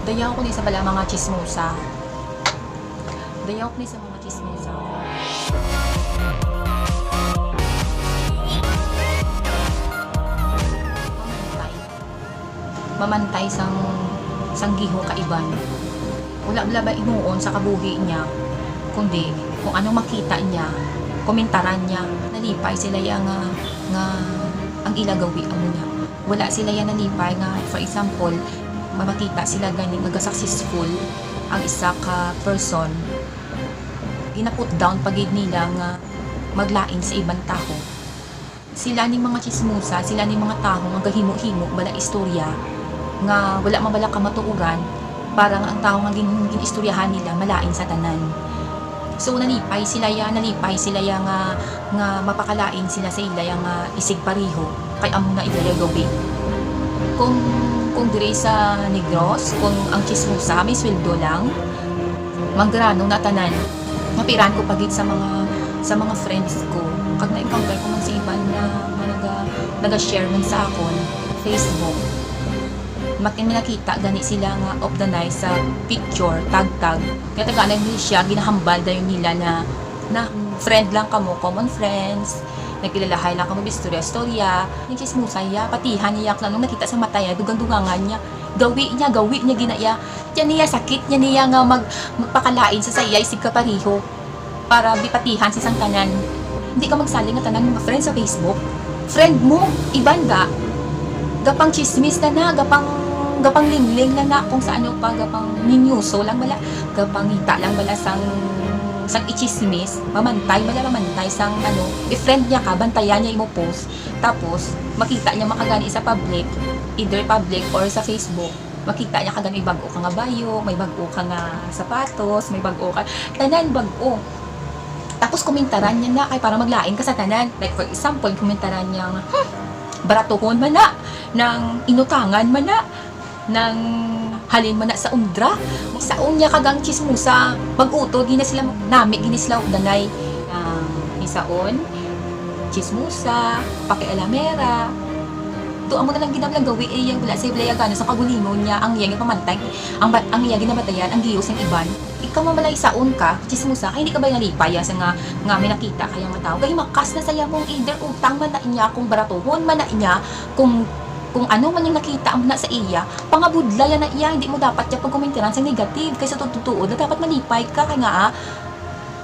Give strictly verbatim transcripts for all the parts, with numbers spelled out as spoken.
Dayaw ko ni sa bala mga chismosa. Dayaw ko ni sa mga chismosa. Mamantay. Mamantay sang, sang giho kaiban. Wala bala ba himuon sa kabuhi niya, kundi kung anong makita niya, komentaran niya. Nalipay sila ya nga, nga ang ila gawi amo niya. Wala sila ya nalipay nga, for example, mamakita sila gani nga successful ang isa ka person. Gina-put down pa gid nila nga maglain sa ibang tawo. Sila ni mga chismosa, sila ni mga tawo nga gahimo-himo bala istorya nga wala man bala kamatuoran, para nga ang tawo nga gin-, gin-istoryahan nila malain sa tanan. So, nalipay sila ya, nalipay sila ya nga, nga mapakalain sila sa ila ya nga isigpareho, kay amo na ila ya gawi. Kung, kung diri sa Negros, kung ang chismosa may sweldo lang, manggrano na tanan. Napiran ko pa gid sa mga, sa mga friends ko. Kag na-encounter ko man sa iban nga, nga naga-, naga-share man sa akon Facebook. Makin nakita gani sila nga of the night sa picture, tag-tag. Nga taga na siya, ginahambal dayon nila na, na friend lang kamo, common friends. Nagkilalahay lang kamo, istorya-istorya. Nagchismosa ya, patihan niya, kung anong nakita sa mata ya, dugang-dugangan niya. Gawi niya, gawi niya gina ya. Yan niya, sakit niya niya nga mag-, magpakalain sa saya, isig ka pareho. Para bipatihan sa sang tanan. Hindi ka magsalig nga tanan mga friends sa Facebook. Friend mo, iban da. Gapang chismis na na, gapang, gapang lingling na na, kung sa ano pa, gapang ninyoso lang bala, gapang hita lang bala sang, sang ichismis, mamantay bala, mamantay sang ano, i-friend niya ka, bantayan niya imo post, tapos, makita niya makagani sa public, either public or sa Facebook, makita niya kagani may bag-o ka nga bayo, may bag-o ka nga sapatos, may bag-o ka, tanan bag-o. Tapos, komentaran niya na, kay para maglain ka sa tanan. Like, for example, komentaran niya nga, "Hmm, baratuhon man na, nang inutangan man na, nang halin man na sa undra." Saon niya kagang chismosa, mag-utod gina sila, nami gini sila, danay. Ang isaon, chismosa, pakialamera. To amo na lang gid ang gawi, eh, yung wala sa iblaya gana sa kagulingon niya, ang iya nga pamantay, ang ba-, ang iya ginabatayan, ang giyo sang iban. Ikaw mamalay saon ka, chismosa, kay hindi ka ba nalipay ya sa nga, nga may nakita kaya nga tao? Kay makas na saya mong either utang man na niya, kung baratuhon man na niya, kung, kung ano man yung nakita mo na sa iya, pangabudlay na iya, hindi mo dapat yung pagkomentiran sa negative, kay sa tutuo na dapat malipay ka, kay nga, ah,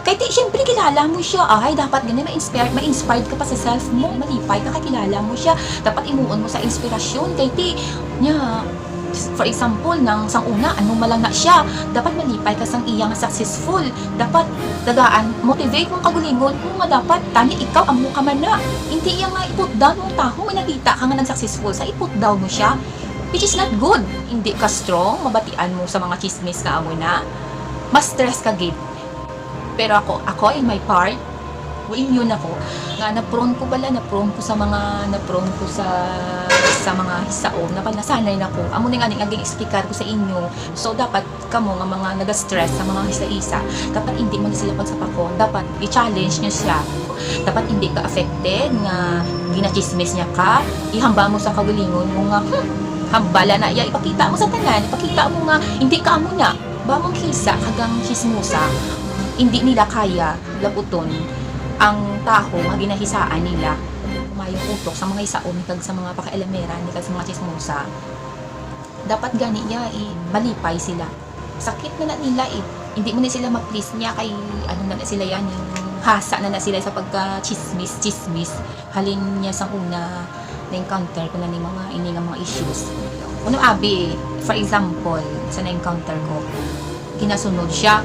kay ti, syempre, kilala mo siya, ay, dapat gani ma-inspired, ma-inspired ka pa sa self mo, malipay ka, kay kilala mo siya, dapat imuon mo sa inspirasyon, kay ti, niya, for example, nang sang una, ano man lang na siya, dapat malipay ka sang iya nga successful, dapat tagaan, motivate mong kagulingon mo nga dapat, tani ikaw, amo ka man na. Hindi iya nga i-put down mong taho nga nakita ka nga nag-successful sa i-put down mo siya, which is not good. Hindi ka strong, mabatian mo sa mga chismis nga amo na. Mas stress ka gid. Pero ako, ako in my part, immune ako. Nga na-prone ko bala, na-prone ko sa mga, na-prone ko sa, sa mga hisaon. Napa-, nasanay na ko. Amo na nga ni, nga gin-explicar ko sa inyo. So, dapat kamo nga mga naga-stress sa mga isa-isa, dapat hindi mo na sila pagsapakon. Dapat i-challenge nyo siya. Dapat hindi ka affected nga ginachismis niya ka. Ihamba mo sa kagulingon mo nga, "Hmm, hambala na iya." Ipakita mo sa tanan. Ipakita mo nga hindi ka amo niya. Ba mong hisa kagang chismosa, hindi nila kaya laputon ang taho nga ginahisaan nila. Mayong utok sa mga hisaon kag sa mga pakialamera ni kag sa mga chismosa. Dapat gani iya, eh, malipay sila. Sakit na na nila, eh. Hindi mo na sila ma-please niya kay ano na na sila yan, yung hasa na na sila sa pagka-chismis, chismis. Halin niya sang una na-encounter ko na ni mga ini nga mga issues. Kuno abi, for example, sa na-encounter ko, ginasunod siya.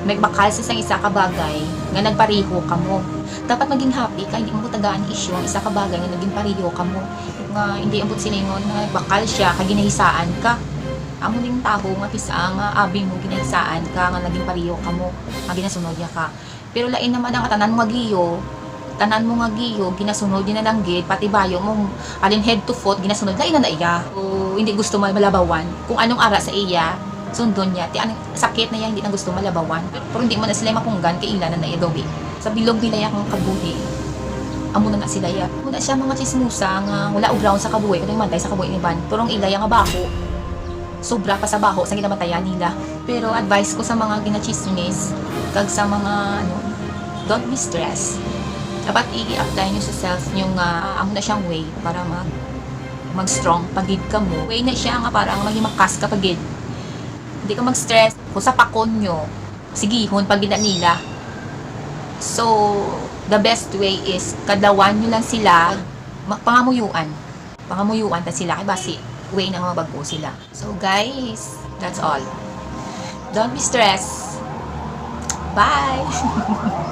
Nagbakal sa sang isa ka bagay nga nagpareho kamo. Dapat maging happy ka, hindi mo tagaan issue ang isa ka bagay nga naging pareho kamo. Nga hindi abot silingon nga nagbakal siya kay ginahisaan ka. Amo ning taho nga kisa nga abi mo ginahisaan ka nga naging pareho kamo, nga ginasunod niya ka. Pero lain naman ang tanan mo nga giyo, tanan mo nga giyo, ginasunod niya na lang gid, pati bayo mo, alin head to foot, ginasunod, lain na na iya. So, hindi gusto ma-, malabawan kung anong ara sa iya, sundon niya. Ti ang sakit na iya, hindi na gusto malabawan. Pero hindi mo na sila mapunggan, kay ila na na iya gawi. Sa bilog nila iya nga kabuhi, amo na na sila iya. Amo na siya mga chismosa nga wala og ground sa kabuhi, kundi mantay sa kabuhi ni Ban. Pero ang ila iya nga bako, sobra pa sa baho sa ginamatayan nila. Pero advice ko sa mga ginachismis kag sa mga, ano, don't be stressed. Dapat i-apply nyo sa self nyo nga amo na siyang way para mag mag-strong pa gid kamo. Way na siya nga parang maghimakas ka pa gid. Hindi ka mag-stress. Kung sapakon nyo, sigihon pa gid na nila. So, the best way is kadlawan nyo lang sila, ma- pangamuyuan. Pangamuyuan ta sila kay basi way na nga mabag-o sila. So guys, that's all. Don't be stressed. Bye!